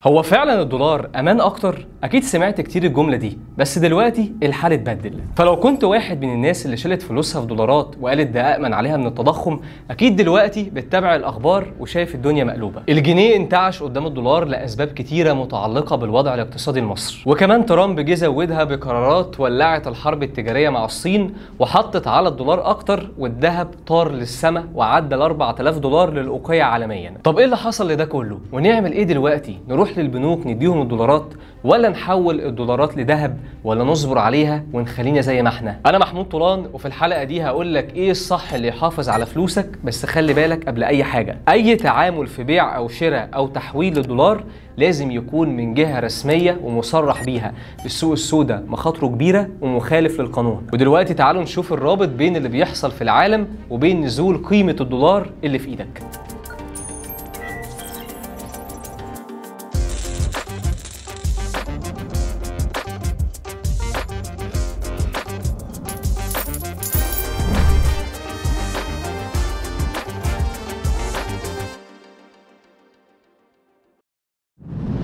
هو فعلا الدولار امان اكتر؟ اكيد سمعت كتير الجملة دي، بس دلوقتي الحال اتبدل. فلو كنت واحد من الناس اللي شالت فلوسها في دولارات وقالت ده امن عليها من التضخم، اكيد دلوقتي بتتابع الاخبار وشايف الدنيا مقلوبة. الجنيه انتعش قدام الدولار لاسباب كتيرة متعلقه بالوضع الاقتصادي المصري، وكمان ترامب جه زودها بقرارات ولعت الحرب التجارية مع الصين وحطت على الدولار اكتر، والذهب طار للسما وعدى ال 4000 دولار للاوقيه عالميا. طب ايه اللي حصل لده كله؟ ونعمل ايه دلوقتي؟ نروح للبنوك نديهم الدولارات، ولا نحول الدولارات لذهب، ولا نصبر عليها ونخلينا زي ما احنا؟ انا محمود طولان، وفي الحلقة دي هقول لك ايه الصح اللي يحافظ على فلوسك. بس خلي بالك قبل اي حاجة، اي تعامل في بيع او شراء او تحويل للدولار لازم يكون من جهة رسمية ومصرح بيها. السوق السوداء مخاطره كبيرة ومخالف للقانون. ودلوقتي تعالوا نشوف الرابط بين اللي بيحصل في العالم وبين نزول قيمة الدولار اللي في ايدك.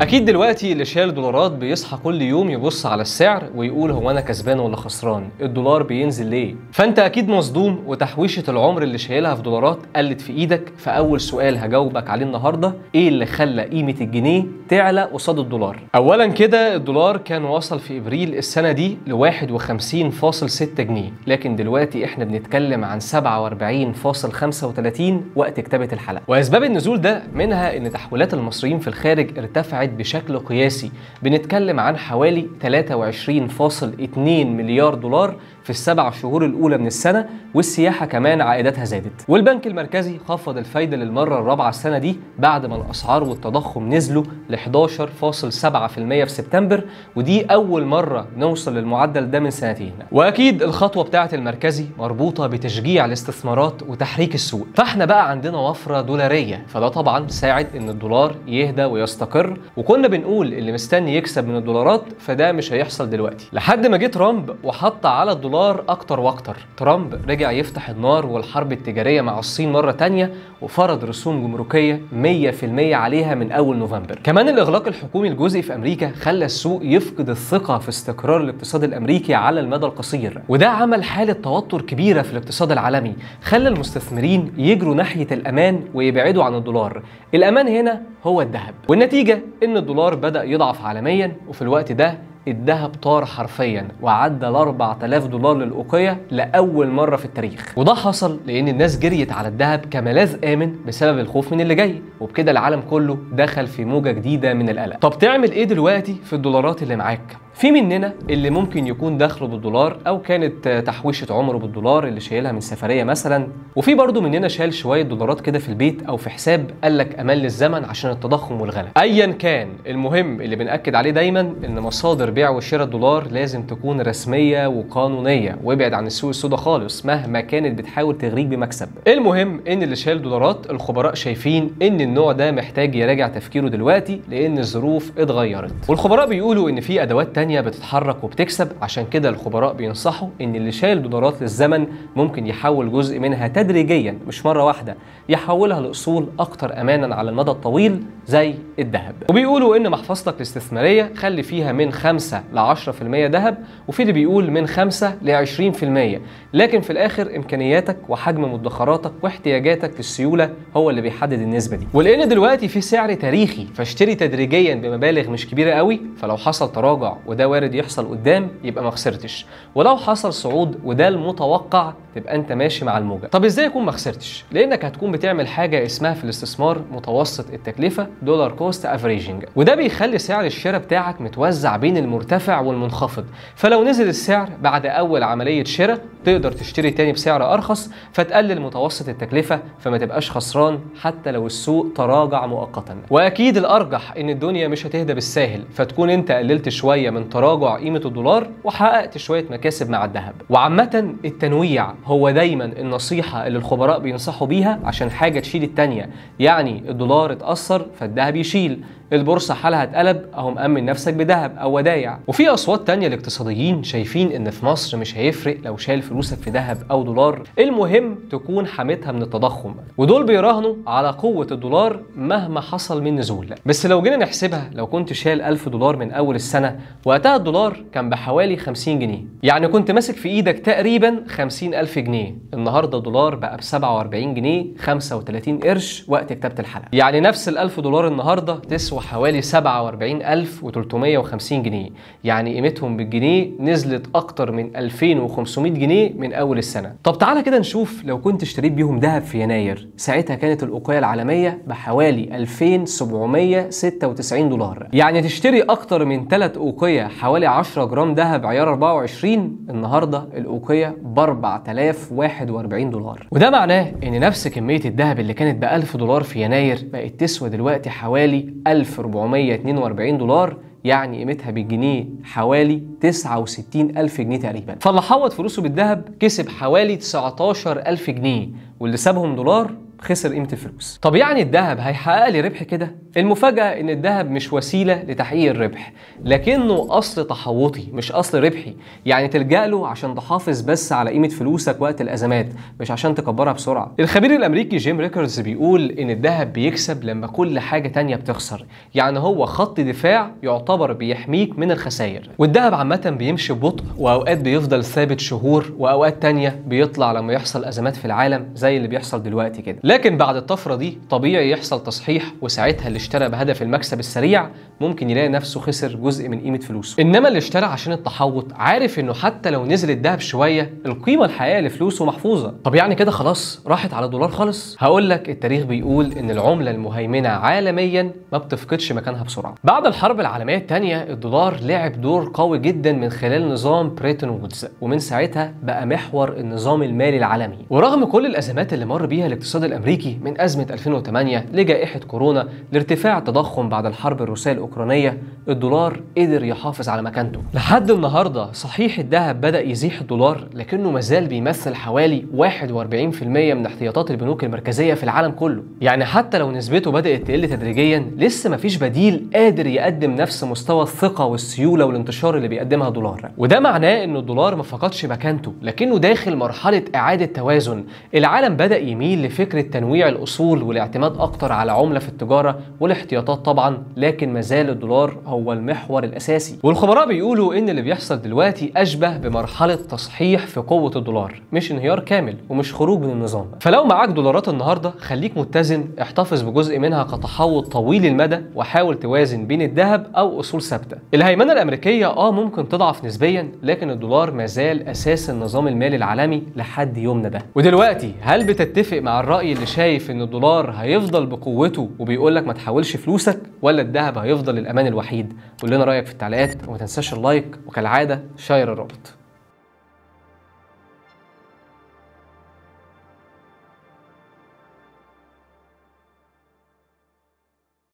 اكيد دلوقتي اللي شايل دولارات بيصحى كل يوم يبص على السعر ويقول هو انا كسبان ولا خسران؟ الدولار بينزل ليه؟ فانت اكيد مصدوم، وتحويشه العمر اللي شايلها في دولارات قلت في ايدك. فاول سؤال هجاوبك عليه النهارده، ايه اللي خلى قيمة الجنيه تعلى قصاد الدولار؟ اولا كده الدولار كان وصل في ابريل السنة دي ل 51.6 جنيه، لكن دلوقتي احنا بنتكلم عن 47.35 وقت كتابه الحلقة. واسباب النزول ده منها ان تحويلات المصريين في الخارج ارتفعت بشكل قياسي، بنتكلم عن حوالي 23.2 مليار دولار في السبع شهور الأولى من السنة، والسياحة كمان عائداتها زادت. والبنك المركزي خفض الفايدة للمرة الرابعة السنة دي بعد ما الأسعار والتضخم نزلوا ل 11.7% في سبتمبر، ودي أول مرة نوصل للمعدل ده من سنتين. وأكيد الخطوة بتاعة المركزي مربوطة بتشجيع الاستثمارات وتحريك السوق، فاحنا بقى عندنا وفرة دولارية، فده طبعا ساعد إن الدولار يهدى ويستقر. وكنا بنقول اللي مستني يكسب من الدولارات فده مش هيحصل دلوقتي، لحد ما جه ترامب وحط على الدولار اكتر واكتر. ترامب رجع يفتح النار والحرب التجارية مع الصين مرة تانية، وفرض رسوم جمركية 100% عليها من اول نوفمبر. كمان الاغلاق الحكومي الجزئي في امريكا خلى السوق يفقد الثقة في استقرار الاقتصاد الامريكي على المدى القصير، وده عمل حالة توتر كبيرة في الاقتصاد العالمي، خلى المستثمرين يجروا ناحية الامان ويبعدوا عن الدولار. الامان هنا هو الذهب، والنتيجة ان الدولار بدأ يضعف عالميا، وفي الوقت ده الذهب طار حرفيا وعدى ال 4000 دولار للأوقية لأول مرة في التاريخ. وده حصل لأن الناس جريت على الذهب كملاذ آمن بسبب الخوف من اللي جاي، وبكده العالم كله دخل في موجة جديدة من القلق. طب تعمل إيه دلوقتي في الدولارات اللي معاك؟ في مننا اللي ممكن يكون دخله بالدولار أو كانت تحويشة عمره بالدولار اللي شايلها من سفرية مثلا، وفي برضه مننا شايل شوية دولارات كده في البيت أو في حساب قالك أمان للزمن عشان التضخم والغلاء. أيا كان، المهم اللي بنأكد عليه دايما إن مصادر بيع وشراء الدولار لازم تكون رسمية وقانونية، وابعد عن السوق السوداء خالص مهما كانت بتحاول تغريك بمكسب. المهم إن اللي شايل دولارات الخبراء شايفين إن النوع ده محتاج يراجع تفكيره دلوقتي لأن الظروف اتغيرت، والخبراء بيقولوا إن في أدوات تانية بتتحرك وبتكسب. عشان كده الخبراء بينصحوا ان اللي شايل دولارات للزمن ممكن يحول جزء منها تدريجيا، مش مرة واحدة، يحولها لاصول اكتر امانا على المدى الطويل زي الذهب. وبيقولوا ان محفظتك الاستثمارية خلي فيها من 5 ل 10% ذهب، وفي اللي بيقول من 5 ل 20%، لكن في الاخر امكانياتك وحجم مدخراتك واحتياجاتك للسيوله هو اللي بيحدد النسبة دي. ولان دلوقتي في سعر تاريخي، فاشتري تدريجيا بمبالغ مش كبيرة قوي، فلو حصل تراجع وده وارد يحصل قدام يبقى ما خسرتش، ولو حصل صعود وده المتوقع تبقى انت ماشي مع الموجه. طب ازاي يكون ما خسرتش؟ لانك هتكون بتعمل حاجة اسمها في الاستثمار متوسط التكلفة، dollar cost averaging، وده بيخلي سعر الشراء بتاعك متوزع بين المرتفع والمنخفض، فلو نزل السعر بعد اول عملية شراء تقدر تشتري تاني بسعر ارخص، فتقلل متوسط التكلفة فما تبقاش خسران حتى لو السوق تراجع مؤقتا. واكيد الارجح ان الدنيا مش هتهدى بالساهل، فتكون انت قللت شوية من تراجع قيمة الدولار وحققت شوية مكاسب مع الذهب. وعامة التنويع هو دايما النصيحة اللي الخبراء بينصحوا بيها عشان حاجة تشيل التانية، يعني الدولار اتأثر فالذهب يشيل، البورصة حالها اتقلب، اهو مأمن نفسك بذهب او ودايع. وفي اصوات تانية الاقتصاديين شايفين ان في مصر مش هيفرق لو شايل فلوسك في ذهب او دولار، المهم تكون حميتها من التضخم، ودول بيراهنوا على قوة الدولار مهما حصل من نزول. بس لو جينا نحسبها، لو كنت شايل 1000 دولار من اول السنة، وقتها الدولار كان بحوالي 50 جنيه، يعني كنت ماسك في ايدك تقريبا 50000 جنيه. النهارده الدولار بقى ب 47 جنيه 35 قرش وقت كتابة الحلقة، يعني نفس ال 1000 دولار النهارده تسوى حوالي 47350 جنيه، يعني قيمتهم بالجنيه نزلت اكتر من 2500 جنيه من اول السنة. طب تعالى كده نشوف لو كنت اشتريت بيهم ذهب في يناير، ساعتها كانت الأوقية العالمية بحوالي 2796 دولار، يعني تشتري اكتر من 3 أوقية حوالي 10 جرام ذهب عيار 24، النهارده الأوقية ب 4041 دولار. وده معناه ان نفس كمية الذهب اللي كانت ب 1000 دولار في يناير بقت تسوى دلوقتي حوالي 1442 دولار، يعني قيمتها بالجنيه حوالي 69000 جنيه تقريبا. فاللي حوط فلوسه بالذهب كسب حوالي 19000 جنيه، واللي سابهم دولار خسر قيمة الفلوس. طب يعني الذهب هيحقق لي ربح كده؟ المفاجأة إن الذهب مش وسيلة لتحقيق الربح، لكنه أصل تحوطي مش أصل ربحي، يعني تلجأ له عشان تحافظ بس على قيمة فلوسك وقت الأزمات، مش عشان تكبرها بسرعة. الخبير الأمريكي جيم ريكاردز بيقول إن الذهب بيكسب لما كل حاجة تانية بتخسر، يعني هو خط دفاع يعتبر بيحميك من الخسائر. والذهب عامة بيمشي ببطء، وأوقات بيفضل ثابت شهور، وأوقات تانية بيطلع لما يحصل أزمات في العالم زي اللي بيحصل دلوقتي كده. لكن بعد الطفرة دي طبيعي يحصل تصحيح، وساعتها اللي اشترى بهدف المكسب السريع ممكن يلاقي نفسه خسر جزء من قيمة فلوسه. إنما اللي اشترى عشان التحوط عارف إنه حتى لو نزل الذهب شوية القيمة الحقيقية لفلوسه محفوظة. طب يعني كده خلاص راحت على دولار خالص؟ هقول لك التاريخ بيقول إن العملة المهيمنة عالميا ما بتفقدش مكانها بسرعة. بعد الحرب العالمية الثانية الدولار لعب دور قوي جدا من خلال نظام بريتون وودز، ومن ساعتها بقى محور النظام المالي العالمي. ورغم كل الأزمات اللي مر بيها الاقتصاد الأمريكي من أزمة 2008 لجائحة كورونا لارتفاع التضخم بعد الحرب الروسية الأوكرانية، الدولار قدر يحافظ على مكانته لحد النهارده. صحيح الذهب بدأ يزيح الدولار، لكنه مازال بيمثل حوالي 41% من احتياطات البنوك المركزية في العالم كله، يعني حتى لو نسبته بدأت تقل تدريجيا لسه مفيش بديل قادر يقدم نفس مستوى الثقة والسيولة والانتشار اللي بيقدمها الدولار. وده معناه ان الدولار ما فقدش مكانته، لكنه داخل مرحلة إعادة توازن. العالم بدأ يميل لفكرة تنويع الأصول والاعتماد أكتر على عملة في التجارة والاحتياطات طبعا، لكن مازال الدولار هو المحور الأساسي. والخبراء بيقولوا إن اللي بيحصل دلوقتي أشبه بمرحلة تصحيح في قوة الدولار، مش انهيار كامل ومش خروج من النظام. فلو معاك دولارات النهارده خليك متزن، احتفظ بجزء منها كتحوط طويل المدى، وحاول توازن بين الذهب أو أصول ثابتة. الهيمنة الأمريكية ممكن تضعف نسبيا، لكن الدولار مازال أساس النظام المالي العالمي لحد يومنا ده. ودلوقتي هل بتتفق مع الرأي اللي شايف إن الدولار هيفضل بقوته وبيقول لك ما تحولش فلوسك، ولا الذهب هيفضل الأمان الوحيد؟ قول لنا رأيك في التعليقات، وما تنساش ال like، وكالعادة share الرابط.